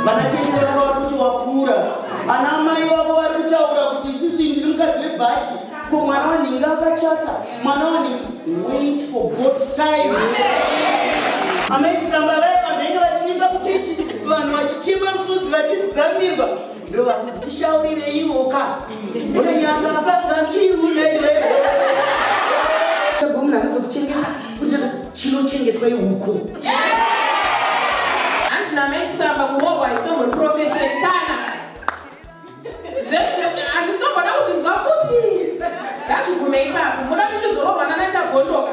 Vanatete vanga vari kuti wakura, ana mai vavo vari kutaura kuti isusu ndiri mukadzi webhachi, ko mwana wanhingi akachata, mwana wanhingi. Wait for God's time. Amai Samba vaya vanhu venge vachiimba kuchechi, vanhu vachichema musudzi vachidzamirwa, ndo vakuti tishaurireiwoka une nyanga pangachiuleiwe munhu anozokuchengeta kuti chinochengetwa ihuku. Hanzi namai Chisamba kurohwa itombori profession kana handisitombona kuzvinzwa futi, ngazvigume ipapo. Muda kuti ndizorohwa nana Chabvondoka?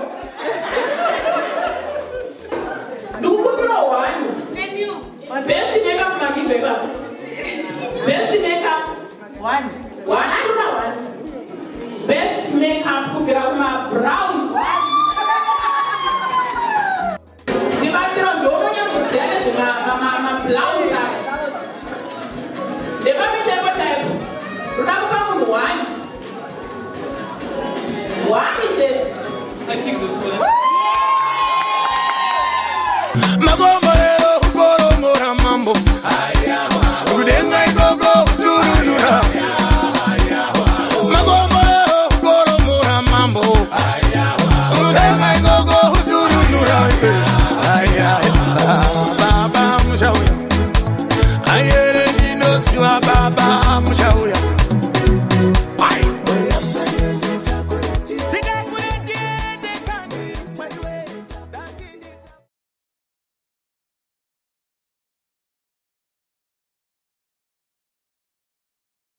Ndikukumbira hwanyu best makeup, makibva ipapo, best makeup One. One, andona one best makeup kubvira kumabrows.